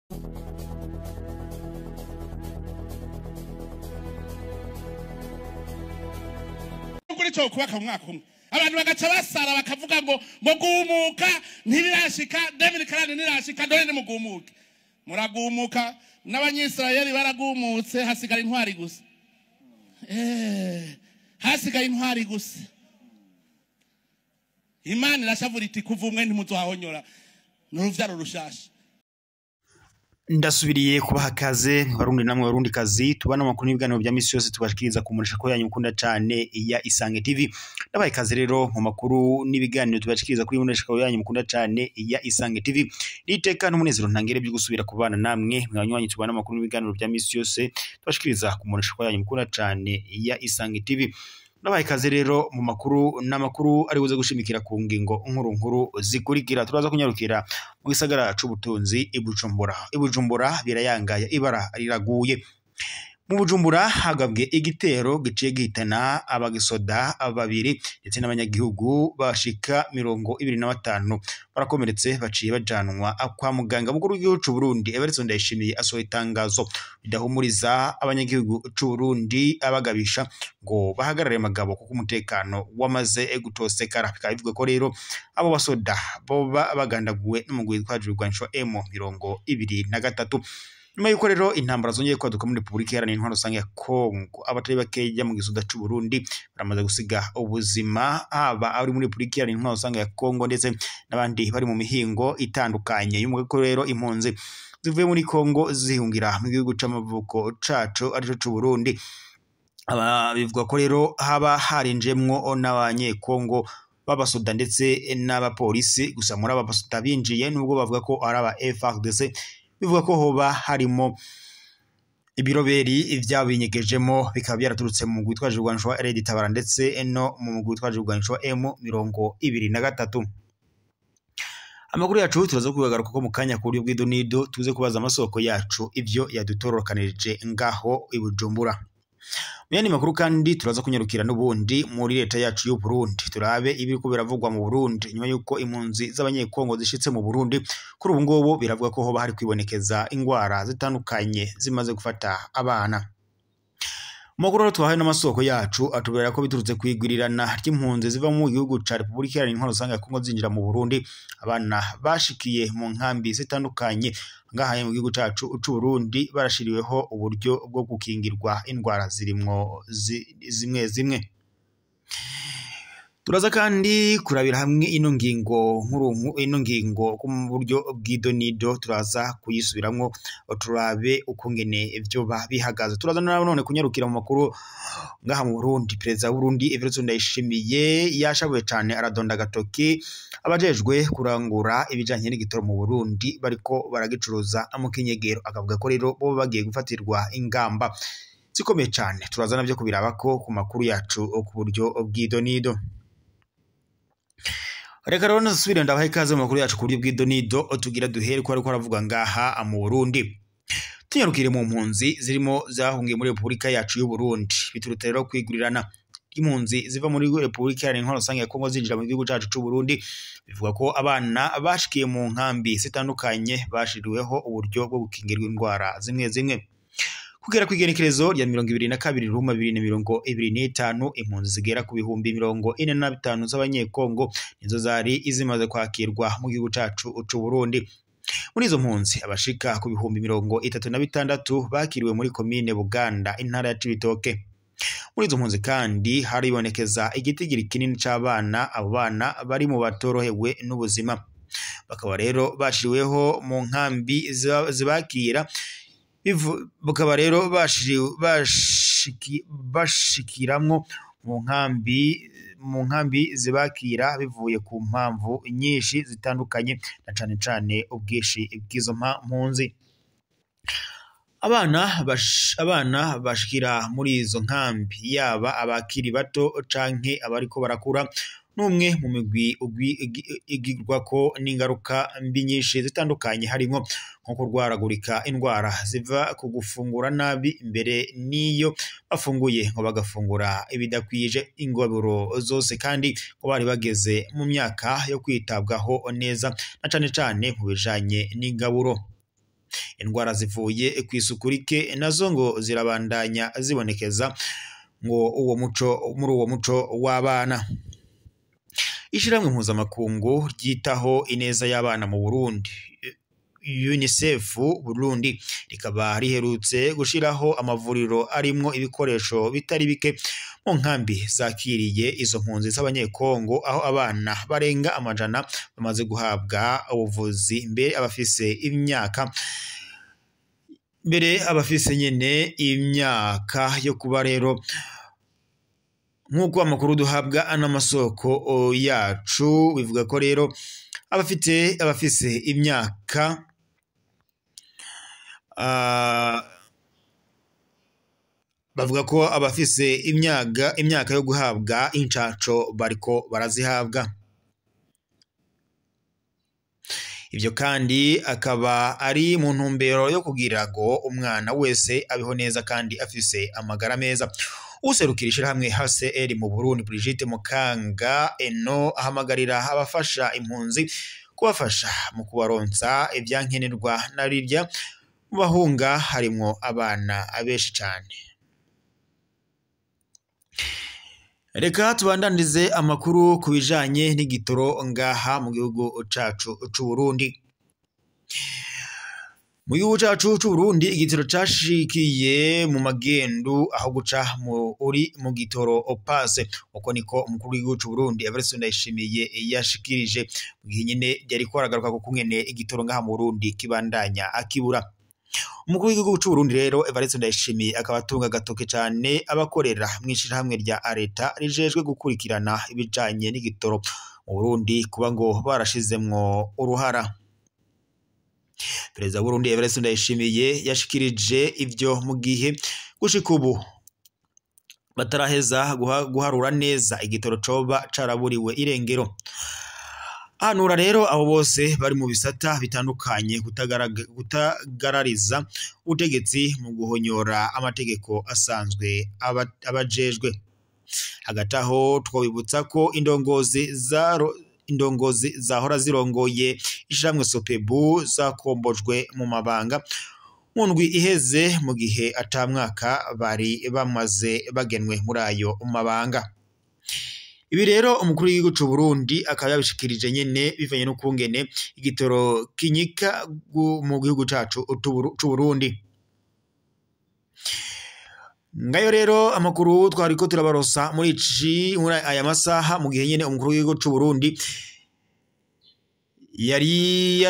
Kuri cyo kubaka mu mwaka umwe abantu bagaca basara bakavuga ngo mugumuka ntibirashika David Karani ntirashika dore ni mugumuke muragumuka n'abanyisirayeli baragumutse hasigara intwari gusa hasigaye intwari gusa. Imana irashavura iti kuva umwe ntimuzohahonyora n'uruvyaro rushasha. Ndasubiriye kubaha kaze barundi namwe barundi kazi tubana makuru n'ibiganiro bya misi yose tubashikiriza kumurisha ko yanyu mukunda cane ya Isange TV. Ndabaye kaze rero mu makuru n'ibiganiro tubashikiriza kuri murisha ko yanyu mukunda cane ya Isange TV. Niteka n'umunezero ntangere byo gusubira kubana namwe mwanywanyi tubana makuru n'ibiganiro bya misi yose tubashikiriza kumurisha ko yanyu mukunda cane ya Isange TV. Ndabaye kaze rero mu makuru n'amakuru ari buze gushimikira ku ngingo nkuru nkuru zikurikira. Turaza kunyarukira mu gisagara c'ubutunzi i Bujumbura. I Bujumbura birayangaya, ibara riraguye. Mu Bujumbura hagabwe igitero giciye gihitana abagisoda babiri ndetse n'abanyagihugu bashika 25 barakomeretse, baciye bajanwa kwa muganga. Mukuru w'igihugu c'u Burundi Evariste Ndayishimiye asohoye itangazo ridahumuriza abanyagihugu c'u Burundi, abagabisha ngo bahagarare amagabo kuko umutekano wamaze gutosekara. Bikaba bivugwa ko rero abo basoda boba bagandaguwe n'umugwi witwaje ibigwanisho M23. Nyuma yuko rero intambara zongeye kwaduka muri Republika Iharanira Intwaro Rusange ya Kongo, abatari bakeya mu gisoda c'u Burundi baramaze gusiga ubuzima, haba ari muri Republika Iharanira Intwaro Rusange ya Kongo ndetse n'abandi bari mu mihingo itandukanye. Y'umuga ko rero impunzi zivuye muri Kongo zihungira mu gihugu c'amavuko cacu arico c'u Burundi. Aba bivuga ko rero haba harinjemwo n'abanyekongo b'abasoda ndetse n'abapolisi. Gusa muri aba basoda binjiye, nubwo bavuga ko ari aba FARDC, bivuga ko hoba harimo ibiroberi vyabinyegejemo, bikaba byaraturutse mu mugwi witwaje ibigwanisho wa RD Tabara ndetse no mu mugwi witwaje ibigwanisho wa M23. Amakuru yacu turaza kubagaruka ko mu kanya ku buryo bw'idonido, tuze kubaza amasoko yacu ivyo yadutororokanirije ngaho i Bujumbura. Mu yandi makuru kandi turaza kunyarukira n'ubundi muri leta yacu y'u Burundi, turabe ibiriko biravugwa mu Burundi nyuma yuko impunzi z'abanyekongo zishitse mu Burundi. Kuri ubu ngubu biravuga ko hoba hari kwibonekeza ingwara zitandukanye zimaze gufata abana. Makuru rero twahawe n'amasoko yacu atubwira ko biturutse kwigwirirana ry'impunzi ziva mu gihugu ca Republika Iharanira Intwaro Rusange ya Kongo zinjira mu Burundi, abana bashikiye mu nkambi zitandukanye ngaha mu gihugu cacu c'u Burundi barashiriweho uburyo bwo gukingirwa indwara zirimwo zimwe zimwe. Turaza kandi kurabira hamwe ino ngingo nkuru, ino ngingo ku buryo bw'idonido, turaza kuyisubiramwo turabe ukungene vyoba bihagaze. Turaza none kunyarukira mu makuru ngaha mu Burundi. Perezida w'u Burundi Evariste Ndayishimiye yashabuye cane, aradonda agatoki abajejwe kurangura ibijanye n'igitoro mu Burundi bariko baragicuruza mu kinyegero, akavuga ko rero bo bagiye gufatirwa ingamba zikomeye cane. Turaza navyo kubirabako ku makuru yacu ku buryo bw'idonido. Reka rero nasubire ndabaha ikaze mu makuru yacu ku buryo bw'idonido, tugira duhere ko ariko aravuga ngaha mu Burundi. Tunyarukire mu mpunzi zirimo zahungiye muri Republika yacu y'u Burundi, biturutse rero kwigurirana impunzi ziva muri Republika Iharanira Intwaro Rusange ya Kongo zinjira mu gihugu cacu c'u Burundi. Bivuga ko abana bashikiye mu nkambi zitandukanye bashiriweho uburyo bwo gukingirwa indwara zimwe zimwe. Kugera kw'igenekerezo rya 22 Ruma 2025, impunzi zigera ku bihumbi 45 z'abanyekongo nizo zari izimaze kwakirwa mu gihugu cacu c'u Burundi. Muri izo mpunzi abashika ku bihumbi 36 bakiriwe muri komine Buganda, intara ya Cibitoke. Muri izo mpunzi kandi haribonekeza igitigiri kinini c'abana, abo bana bari mu batorohewe n'ubuzima, bakaba rero bashiriweho mu nkambi zibakira, bakaba rero bashikiramwo mu nkambi zibakira bivuye ku mpamvu nyinshi zitandukanye, na cane cane ubwishi bw'izo mpunzi. Abana bashikira muri izo nkambi, yaba abakiri bato canke abariko barakura, n'umwe mu migwi igirwako n'ingaruka mbi nyinshi zitandukanye, harimo nko kurwaragurika indwara ziva ku gufungura nabi mbere n'iyo bafunguye ngo bagafungura ibidakwije ingaburo zose, kandi ngo bari bageze mu myaka yo kwitabwaho neza na cane cane mu bijanye n'ingaburo. Indwara zivuye kw'isuku rike nazo ngo zirabandanya zibonekeza ngo uwo muco muri uwo muco w'abana. Ishirahamwe mpuzamakungu ryitaho ineza y'abana mu Burundi, UNICEF Burundi, rikaba riherutse gushiraho amavuriro arimwo ibikoresho bitari bike mu nkambi zakiriye izo mpunzi z'abanyekongo, aho abana barenga 100 bamaze guhabwa ubuvuzi, mbere abafise imyaka nyene imyaka yo kuba rero, nk'uko amakuru duhabwa n'amasoko yacu bivuga ko rero abafise imyaka bavuga ko abafise imyaka yo guhabwa incaco bariko barazihabwa. Ivyo kandi akaba ari mu ntumbero yo kugira ngo umwana wese abeho neza kandi afise amagara meza. Userukira ishirahamwe HCR mu Burundi, Brigitte Mukanga Eno, ahamagarira abafasha impunzi kubafasha mu kubaronsa ivyankenerwa na rirya mu bahunga harimwo abana abenshi cane. Reka tubandanize amakuru ku bijanye n'igitoro ngaha mu gihugu cacu c'u Burundi. Mu gihugu cacu c'u Burundi igitoro cashikiye mu magendu aho guca uri mu gitoro opase. Uko niko umukuru w'igihugu c'u Burundi Evariste Ndayishimiye yashikirije mu gihe nyene yariko aragaruka ku kungene igitoro ngaha mu Burundi kibandanya akibura. Umukuru w'igihugu c'u Burundi rero Evariste Ndayishimiye akaba atunga agatoke cane abakorera mw'ishirahamwe rya leta rijejwe gukurikirana ibijanye n'igitoro mu Burundi kuba ngo barashizemwo uruhara. Perezida w'Uburundi Evariste Ndayishimiye yashikirije ivyo mu gihe gushika ubu bataraheza guharura neza igitoro coba caraburiwe irengero. Ahanura rero abo bose bari mu bisata bitandukanye kutagarariza ubutegetsi mu guhonyora amategeko asanzwe abajejwe. Hagati aho twobibutsa ko indongozi zahora zirongoye ishirahamwe Sopebu zakombojwe mu mabanga mu ndwi iheze, mu gihe ata mwaka bari bamaze bagenwe muri ayo mabanga. Ibi rero umukuru w'igihugu c'u Burundi akaba yabishikirije nyene bivanye n'ukungene igitoro kinyika mu gihugu cacu c'u Burundi. Ngayo rero amakuru twariko turabarosa muri aya masaha, mu gihe nyene umukuru w'igihugu c'u Burundi yari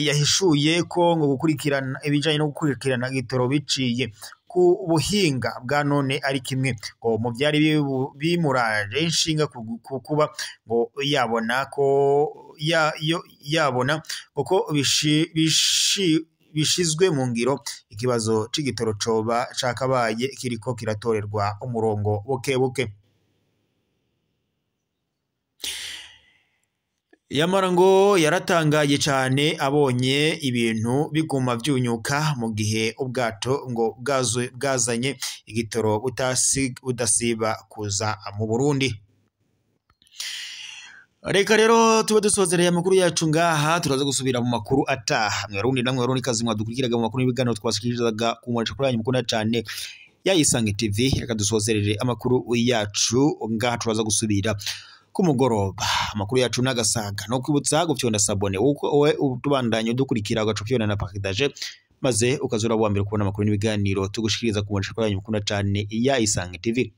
yahishuye ko ngo gukurikirana ibijanye no gukurikirana igitoro biciye ku buhinga bwa none ari kimwe ngo mu byari bimuraje inshinga kuba ngo yabona ko yabona uko bishizwe mu ngiro ikibazo c'igitoro coba cakabaye kiriko kiratorerwa umurongo buke buke. Yamara ngo yaratangaye cane abonye ibintu biguma vyunyuka mu gihe ubwato ngo bwazanye igitoro budasiba kuza mu Burundi. Reka rero tube dusozereye amakuru yacu ngaha, turaza gusubira mu makuru ataha. Mwarundi namwe Barundi kazi mwadukurikiraga mu makuru n'ibiganiro twashikirizaga ku mwacu kuri yanyu mukunda cane ya Isange TV. Reka dusozerere amakuru yacu ngaha, turaza gusubira ku mugoroba. Amakuru yacu n'agasaga no kwibutsa gufyonda sabone uko wowe utubandanye udukurikira ugacufyonda na partage, maze ukazura wa mbere kubona amakuru n'ibiganiro tugushikiriza ku mwacu kuri yanyu mukunda cane ya Isange TV.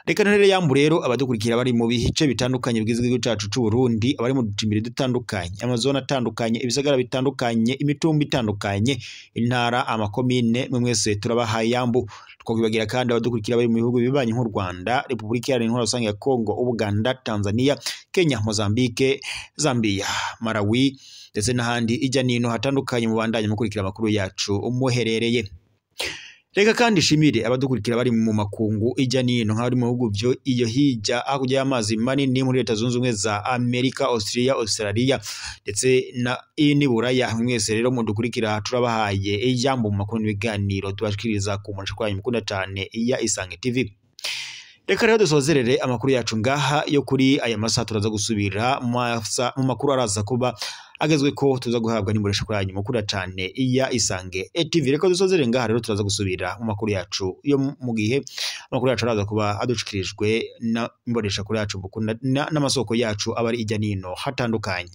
Reka ntere yambu rero abadukurikira bari mu bice bitandukanye bigize igihugu cacu c'u Burundi, abari mu ducimbiri dutandukanye, amazone atandukanye, ibisagara bitandukanye, imitumba itandukanye, intara, amakomine, mwe mwese turabahaye yambu. Twakwibagira kandi abadukurikira bari mu bihugu bibanyi nk'u Rwanda, Republika Iharanira Intwaro Rusange ya Kongo, Uganda, Tanzania, Kenya, Mozambique, Zambia, Malawi ndetse n'ahandi ijya nino hatandukanye. Mubandanye mukurikira amakuru yacu umuherereye. Reka kandi shimire abadukurikira bari mu makungu ijya nino, nk'abari mu bihugu byo iyo hirya hakurya y'amazi manini muri Leta Zunze Ubumwe za Amerika, Australia, Australia ndetse na Buraya. Mwese rero mudukurikira turabahaye ijambo mu makuru n'ibiganiro tubashikiriza ku munsha kwanyu mukunda cane ya Isange TV. Reka rero dusozerere amakuru yacu ngaha yo kuri aya masaha, turaza gusubira mu makuru araza kuba agezwe ko tuza guhabwa n'imbonesha kuri yanyu mukunda cane iya Isange TV. Reka dusozere ngaha rero, turaza gusubira mu makuru yacu yo mu gihe amakuru yacu araza kuba adushikirijwe na imbonesha kuri yacu mukunda n'amasoko yacu aba ari ijya nino hatandukanye.